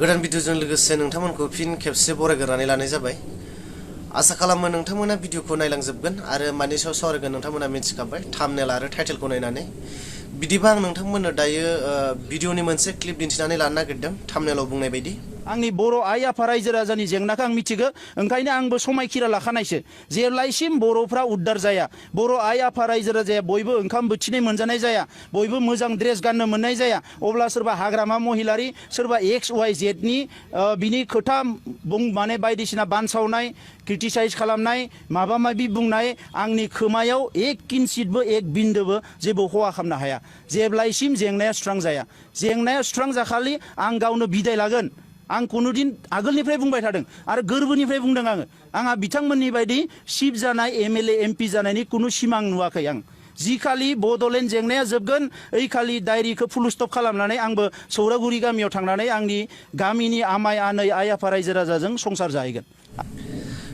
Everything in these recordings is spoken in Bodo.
गोदान भिडिअजों लोगोसे नोंथांमोनखौ फिन खेबसे बरायग्रोनानै लानाय जाबाय। आसा खालामो नोंथांमोना भिडिअखौ नायलांजोबगोन आरो मानि सायाव सावरायगोन नोंथांमोना मिथिखाबाय थाम्बनेल आरो टाइटेलखौ नायनानै। बिदिबा आं नोंथांमोननो दायो भिडिअनि मोनसे क्लिप दिन्थिनानै लानो नागिरदों थाम्बनेलाव बुंनाय बायदि। आंनि बर' आइ आफा रायजो राजानि जेंनाखौ आं मिथिगो, ओंखायनो आंबो समायखिरा लाखानायसो जेब्लायसिम बर'फ्रा उद्धार जाया, बर' आइ आफा रायजो राजाया बयबो ओंखाम बोथिनै मोनजानाय जाया, बयबो मोजां ड्रेस गाननो मोननाय जाया, अब्ला सोरबा हाग्रामा महिलारि, सोरबा XYZनि बिनि खोथा माने बायदिसिना बानसावनाय, क्रिटिसाइज खालामनाय, माबा माबि बुंनाय आंनि खोमायाव एक किन्सिटबो एक बिन्दोबो जेबो खहा खालामनो हाया जेब्लायसिम जेंनाया सुस्रां जाया। जेंनाया सुस्रां जाखालि आं गावनो बिदाय लागोन। आं कुनुदिन आगोलनिफ्राय बुंबाय थादों आरो गोरबोनिफ्राय बुंदों आंहा बिथांमोननि बायदि सिफ जानाय MLA MP जानायनि कुनु सिमां नुवाखै आं। जिखालि बड'लेण्ड जेंनाया जोबगोन ओइ खालि डायरिखौ फुल स्टप खालामनानै आंबो सौरागुरि गामियाव थांनानै आंनि गामिनि आमाय आनै आइ आफा रायजो राजाजों संसार जाहैगोन।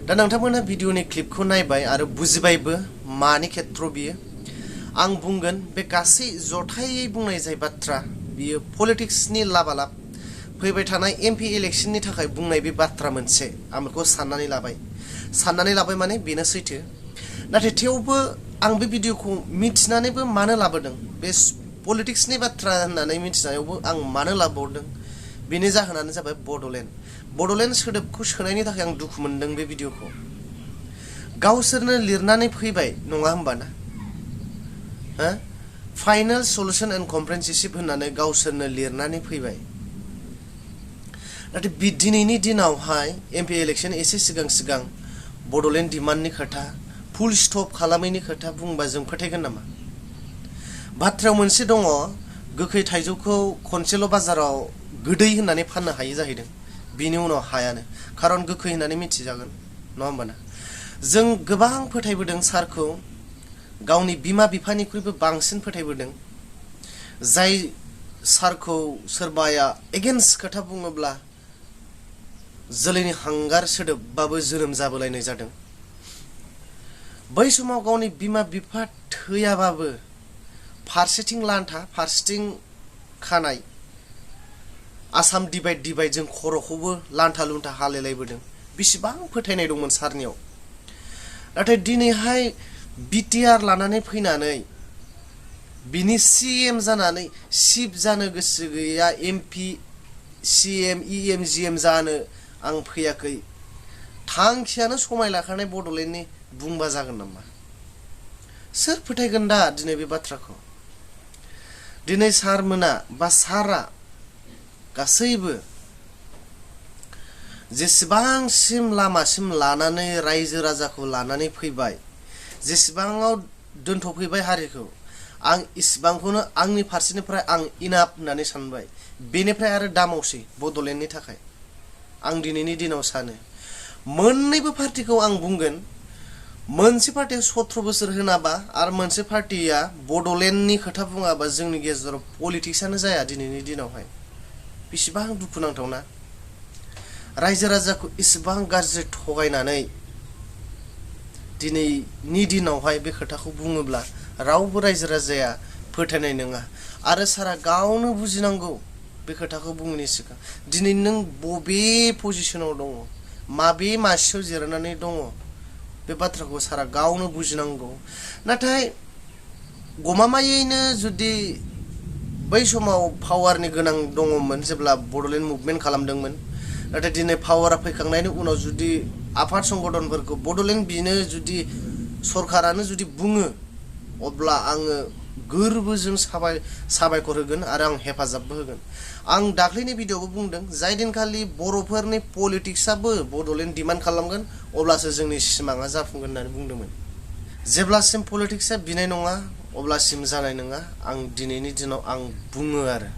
दा नोंथांमोना भिडिअनि क्लिपखौ नायबाय आरो बुजिबायबो मानि खेत्र बियो। आं बुंगोन बे गासै जथायै बुंनाय जाय बाथ्रा बियो पलिटिक्सनि लाबालाब फैबाय थानाय MP इलेक्शननि थाखाय बुंनाय बे बाथ्रा मोनसे आं बेखौ साननानै लाबाय माने बेनो सैथो। नाथाय थेवबो आं बे भिडिअखौ मिथिनानैबो मानो लाबोदों, बे पलिटिक्सनि बाथ्रा होननानै मिथिनायावबो आं मानो लाबोदों बेनि जाहोनानो जाबाय बड'लेण्ड सोदोबखौ सोनायनि थाखाय आं दुखु मोनदों बे भिडिअखौ। गावसोरनो लिरनानै फैबाय नङा होमबा ना, फाइनाल सल्युशन एन्ड कम्प्रेहेनसिभ होननानै गावसोरनो लिरनानै फैबाय। नाथाय दिनैनि दिनावहाय MP इलेक्शन एसे सिगां बड'लेण्ड डिमान्डनि खोथा फुल स्टप खालामैनि खोथा बुंबा जों फोथायगोन नामा? बाथ्रायाव मोनसे दङ, गोखै थाइजौखौ खनसेल' बाजाराव गोदै होननानै फाननो हायो जाहैदों, बिनि उनाव हायानो, खारन गोखै होननानै मिथिजागोन नङा होमबा ना। जों गोबां फोथायबोदों सारखौ, गावनि बिमा बिफानिख्रुइबो बांसिन फोथायबोदों। जाय सारखौ सोरबाया एगेन्स्ट खोथा बुङोब्ला जोलैनि हांगार सोदोबबाबो जोनोम जाबोलायनाय जादों। बै समाव गावनि बिमा बिफा थैयाबाबो फारसेथिं लान्था फारसेथिं खानाय आसाम डिभाइड जों खर'खौबो लान्था लुन्था हालायलायबोदों। बेसेबां फोथायनाय दंमोन सारनियाव। नाथाय दिनैहाय BTR लानानै फैनानै बिनि CM जानानै सिफ जानो गोसो गैया, MP CM EM GM जानो आं फैयाखै, थांखियानो समाय लाखानाय बड'लेण्डनि बुंबा जागोन नामा? सोर फोथायगोन दा दिनै बे बाथ्राखौ? दिनै सारमोना बा सारा गासैबो जेसेबांसिम लामासिम लानानै रायजो राजाखौ लानानै फैबाय, जेसेबाङाव दोनथ'फैबाय हारिखौ, आं इसिबांखौनो आंनि फारसेनिफ्राय आं इनाफ होननानै सानबाय। बेनिफ्राय आरो दामावसै बड'लेण्डनि थाखाय आं दिनैनि दिनाव सानो। मोननैबो पार्टिखौ आं बुंगोन, मोनसे पार्टिया 17 बोसोर होनाबा आरो मोनसे पार्टिया बड'लेण्डनि खोथा बुङाबा जोंनि गेजेराव पलिटिक्सआनो जाया दिनैनि दिनावहाय। बेसेबां दुखुनांथावना, रायजो राजाखौ इसेबां गाज्रि थगायनानै दिनैनि दिनावहाय बे खोथाखौ बुङोब्ला रावबो रायजो राजाया फोथायनाय नङा। आरो सारा गावनो बुजिनांगौ बे खोथाखौ बुङैनि सिगां दिनै नों बबे पजिसनाव दङ, माबे मासियाव जिरायनानै दङ, बे बाथ्राखौ सारा गावनो बुजिनांगौ। नाथाय गमामायैनो जुदि बै समाव पावारनि गोनां दङमोन जेब्ला बड'लेण्ड मुभमेन्ट खालामदोंमोन, नाथाय दिनै पावारा फैखांनायनि उनाव जुदि आफाद संगठनफोरखौ बड'लेण्ड बिनो जुदि सरकारानो जुदि बुङो, अब्ला आङो गोरबोजों साबायखर होगोन आरो आं हेफाजाबबो होगोन। आं दाख्लैनि भिडिअआवबो बुंदों, जाय दिनखालि बर'फोरनि पलिटिक्सआबो बड'लेण्ड डिमान्ड खालामगोन अब्लासो जोंनि सिमाङा जाफुंगोन होननानै बुंदोंमोन। जेब्लासिम पलिटिक्सआ बिनाय नङा अब्लासिम जानाय नङा, आं दिनैनि दिनाव आं बुङो आरो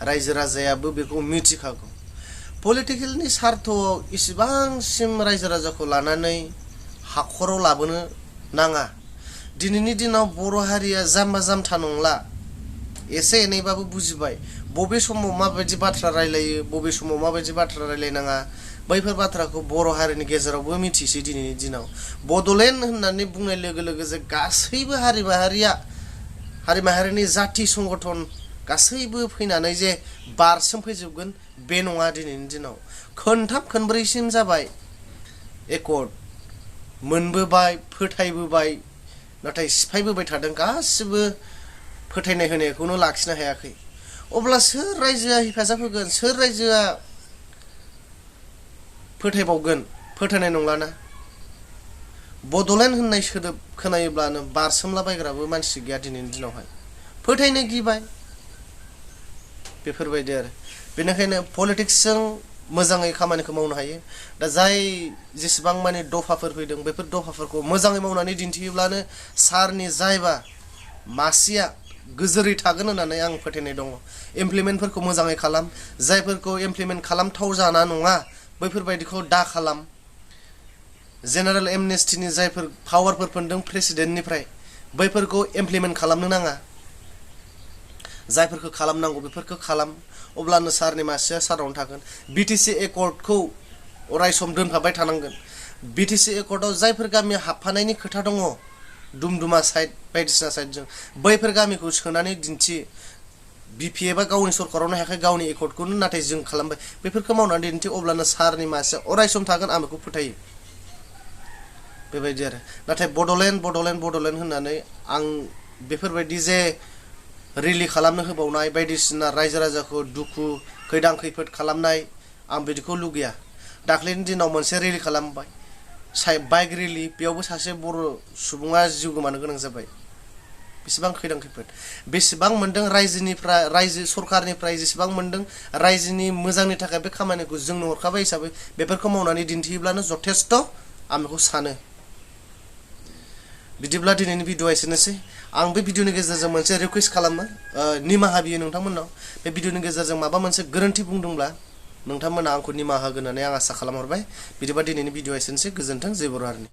रायजो राजायाबो बेखौ मिथिखागौ। पलिटिकेलनि सार्थआव इसिबांसिम रायजो राजाखौ लानानै हाखराव लाबोनो नाङा। दिनैनि दिनाव बर' हारिया जाम्बा जाम्था नंला, एसे एनैबाबो बुजिबाय बबे समाव माबायदि बाथ्रा रायलायो, बबे समाव माबायदि बाथ्रा रायलायनाङा, बैफोर बाथ्राखौ बर' हारिनि गेजेरावबो मिथिसै दिनैनि दिनाव। बड'लेण्ड होननानै बुंनाय लोगो लोगो जे गासैबो हारि माहारिनि जाथि संगठन गासैबो फैनानै जे बारसोमफैजोबगोन बे नङा दिनैनि दिनाव खोनथाम खोनब्रैसिम जाबाय एकर्ड मोनबोबाय फोथायबोबाय नाथाय सिफायबोबाय थादों गासिबो फोथायनाय होनायखौनो लाखिनो हायाखै अब्ला सोर रायजोआ हेफाजाब होगोन सोर रायजोआ फोथायबावगोन फोथायनाय नंलाना बड'लेण्ड होननाय सोदोब खोनायोब्लानो बारसोमलाबायग्राबो मानसि गैया दिनैनि दिनावहाय फोथायनो गिबाय बेफोरबायदि आरो बेनिखायनो पलिटिक्सजों मोजाङै खामानिखौ मावनो हायो दा जाय जेसेबां माने दफाफोर फैदों बेफोर दफाफोरखौ मोजाङै मावनानै दिन्थियोब्लानो सारनि जायबा मासिया गोजोरै थागोन होननानै आं फोथायनाय दङ इमप्लिमेन्टफोरखौ मोजाङै खालाम जायफोरखौ इमप्लिमेन्ट खालामथाव जाना नङा बैफोरबायदिखौ दा खालाम जेनेरेल एमनेस्टिनि जायफोर पावारफोर मोनदों प्रेसिडेन्टनिफ्राय बैफोरखौ इमप्लिमेन्ट खालामनो नाङा जायफोरखौ खालामनांगौ बेफोरखौ खालाम अब्लानो सारनि मासिया सारावनो थागोन बिटिसि एकर्डखौ अरायसम दोनफाबाय थानांगोन बिटिसि एकर्डआव जायफोर गामिया हाबफानायनि खोथा दङ दुमदुमा साइड बायदिसिना साइडजों बैफोर गामिखौ सोनानै दिन्थि बिपिएफआ गावनि सरकारावनो हायाखै गावनि एकर्डखौनो नाथाय जों खालामबाय बेफोरखौ मावनानै दिन्थि अब्लानो सारनि मासिया अरायसम थागोन आं बेखौ फोथायो बेबायदि आरो नाथाय बड'लेण्ड होननानै आं बेफोरबायदि जे रिलि खालामनो होबावनाय बायदिसिना रायजो राजाखौ दुखु खैदां खैफोद खालामनाय आं बिदिखौ लुगैया दाख्लैनि दिनाव मोनसे रिलि खालामबाय बाइक रिलि बेयावबो सासे बर' सुबुङा जिउ गोमानो गोनां जाबाय बेसेबां खैदां खैफोद बेसेबां मोनदों रायजो सरकारनिफ्राय जेसेबां मोनदों रायजोनि मोजांनि थाखाय बे खामानिखौ जोंनो हरखाबाय हिसाबै बेफोरखौ मावनानै दिन्थियोब्लानो जथेस्थ' आं बेखौ सानो बिदिब्ला दिनैनि भिडिअ'आ एसेनोसै आं बे भिडिअ'नि गेजेरजों मोनसे रिक्वेस्ट खालामो निमाहा बियो नोंथांमोननाव बे भिडिअ'नि गेजेरजों माबा मोनसे गोरोन्थि बुंदोंब्ला नोंथांमोना आंखौ निमाहा होगोन होननानै आं आसा खालामहरबाय बिदिबा दिनैनि भिडिअ'आ एसेनोसै गोजोन्थों जय बर' हारिनि